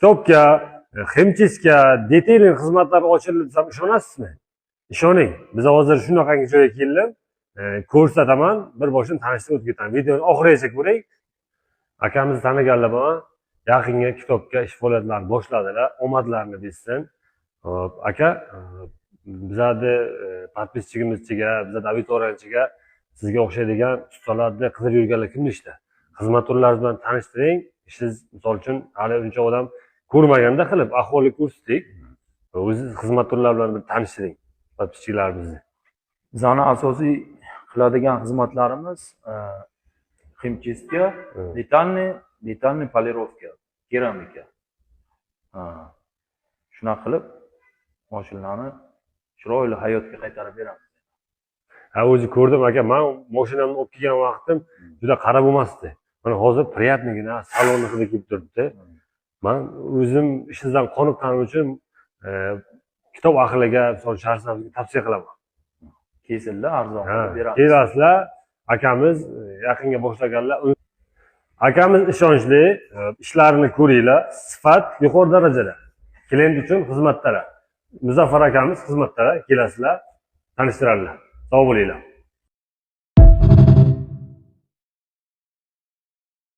Kitobga, химчистка, детейлинг xizmatlari ochildi desam, ishonasizmi? Ishoning. Biz hozir shunaqangi joyga keldim. Ko'rsataman, bir boshini tanishtirib o'tib ketaman. Videoni oxirigacha ko'ring. Akamizni taniganlar bor. Yaqinga kitobga ish faoliyatlarini boshladilar. Omadlarini bersin. Xo'p, aka, bizlarni подписчигimizchiga, bizlarni auditoriyachiga sizga o'xshaydigan ustalarni qidirib yurganlar kim nechta? Xizmat turlari bilan tanishtiring. Siz, misol uchun, hali uncha odam ko'rmaganda qilib ahvolni ko'rsatdik. O'zingiz xizmat turlari bilan bir tanishtiring подписчикlarimizni. Bizani asosiy qiladigan xizmatlarimiz химчистка, детальный полировка, keramika. Ha. Shunaqa qilib mashinalarni chiroyli hayotga qaytarib beramiz. Ha, o'zi ko'rdim, aka, man mashinamni olib kelgan vaqtim juda qara bo'lmasdi. Mana hozir приятныйgina salonni hidi kelib turibdi. Man o'zim ishingizdan qoniqqanim uchun kitob ahliga, misol shaxslarga tavsiya qilaman. Kelsinlar, arzon Ha, qilib beramiz. Kelasizlar, akamiz yaqinga boshlaganlar. Akamiz ishonchli, ishlarini ko'ringlar, sifat yuqori darajada. Klient uchun xizmatdalar. Muzaffar akamiz xizmatdalar, kelasizlar, tanishtiradilar. Sog' bo'linglar.